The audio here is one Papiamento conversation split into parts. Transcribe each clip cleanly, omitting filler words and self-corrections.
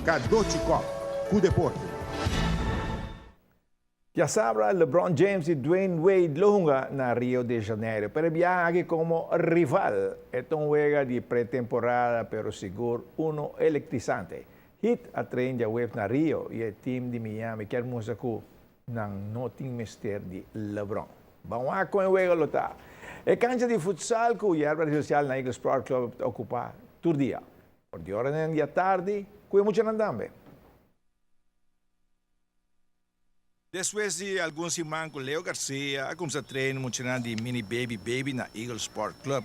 Cadochi Kock cu deporte. Djasabra LeBron James y Dwyane Wade lo hunga na Rio de Janeiro, pero e biaha aki como rival. E ta un wega di pretemporada pero sigur uno electrizante. Heat a train djaweps na Rio y e team di Miami kier mustra cu nan no tin mester di LeBron. Ban wak con e wega lo ta. E cancha di futsal cu yerba artificial na Eagle Sport Club ta ocupa tur dia. For di oranan di atardi cu e muchanan tambe. Despues di algun siman ku Leo Garcia a kumsa train muchanan di Mini Baby Baby na Eagle Sport Club.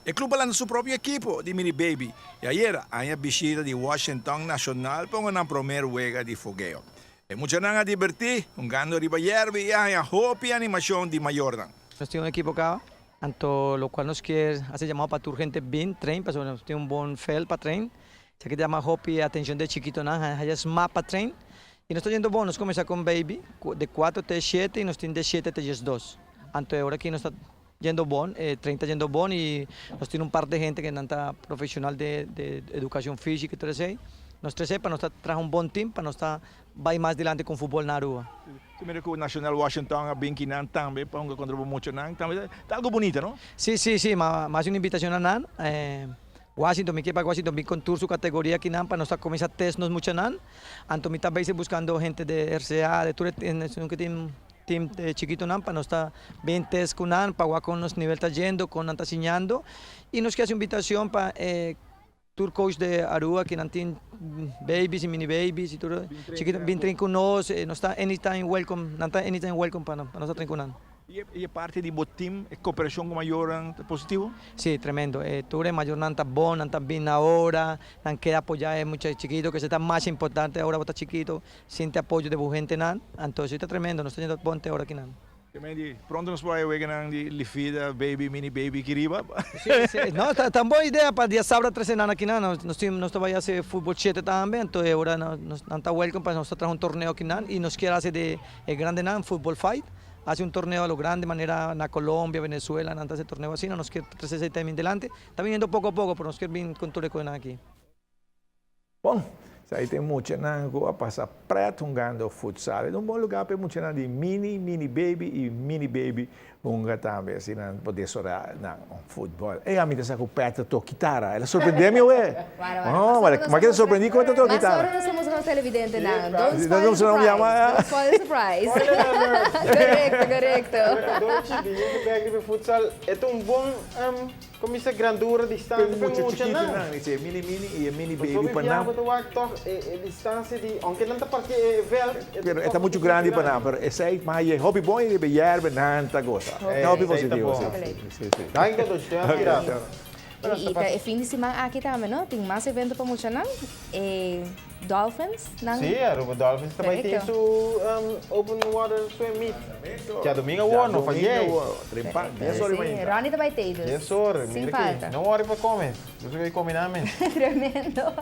E club a lanta su propio ekipo di Mini Baby y ayera a haña bishita di Washington Nacional pa hunga nan promer wega di fogeo. E muchanan a dibertí hungando riba yerbi y a haña hopi animashon di mayornan. Nos tin un ekipo kaba, anto lokual nos kier hasi llamado pa tur hende bin train pasobra nos tin un bon veld pa train. Esaki ta yama hopi atencion di e chikitonan, haya sma pa train. Y nos ta yendo bon, nos cuminsa con baby de cuatro te shete y nos tin de shete te diesdos. Anto e ora aki nos ta yendo bon, e train ta yendo bon y nos tin un par de hende que nan ta profesional de de educacion fisica y tur esey. Nos trece pa nos ta traha un bon team pa nos ta bay mas dilanti con futbol na Aruba. Te mira cu Nacional Washington a bin kinan tambe pa hunga contra bo muchanan tambe ta algo bunita no? Si si si, mas un invitacion na nan. Washington, mi ke pa Washington bin con tur su categoria kinan pa nos ta cuminsa test nos muchanan. Anto mi ta bezig buscando hente de RCA, de tur e esun cu tin team chikitonan pa nos ta bin test cu nan pa wak con nos nivel ta yendo, con nan ta siñando. Y nos ke haci un invitacion pa e tur coach de Aruba cu nan tin babies y mini babies y tur chikito bin train cu nos. Nos ta anytime welcome, nan ta anytime welcome pa nos ta train cu nan. Y e parti di bo team, e cooperacion cu mayornan ta positivo? Si, tremendo. E tur e mayornan ta bon, nan ta bin na ora, nan keda apoya e mucha chikito, cu esey ta mas importante ora bo ta chikito, sinti apoyo di bo hentenan. Anto esey ta tremendo, nos ta yendo bon te ora akinan. Tremendo. Pronto nos por haya weganan di Lifida, Baby, Mini Baby aki riba. Si, si. No, ta un bon idea pa diasabra trece nan akinan. Nos tin, nos ta bay haci futbol shete tambe, anto e ora nan ta welcome pa nos ta traha un torneo akinan y nos kier haci di e grandenan futbol fight. Haci un torneo a lo grande manera na Colombia, Venezuela nan ta haci torneo asina, nos kier trece esey también delante. Ta biniendo poco a poco pero nos kier bin con tur e conan aki. Bon, sa tin muchanan cu a pasa pret hungando futsal. E ta un bon lugar pa e muchanan di mini, mini baby y mini baby hunga tambe, asina nan por desora nan futbol. Ey, ami ta sa cu Pet ta toca kitara. El a sorprende mi awe. Oh, ma ke ta sorprendi cu el ta toca kitara. Mas ora nos ta mustra nos televidentenan. Don't spoil the surprise. Don't spoil the surprise. Correcto, correcto. Dolce, di yega bek riba e futsal, e ta un bon, como bisa, grandura, distancia pa e muchanan. Muchanan. E mini mini y e mini baby Pasobra pa biaha nan. bo ta wak toch e distancia di, aunke nan ta parti e veld, e ta Pero e toch ta un mucho poquito grandi pa grandi. nan, pero esey mas e hopi bon y riba e yerba nan ta goza. Ey, Ta hopi esey ta positivo, bon. si, si, si. Danki Dolce, te wak mira. Y ta e fin di siman aki tambe no, tin mas evento pa muchanan, e Dolphins nan. Sí, Aruba Dolphins ta bai tin Correcto. su open water swim meet. Djadomingo awor, no fay'é. Trempan, dies ora di Sí, mainta. Ronnie ta bai tey dus. Dies ora, Sin mira aki, falta. no worry pa come, nos a bai come nan mes. Tremendo.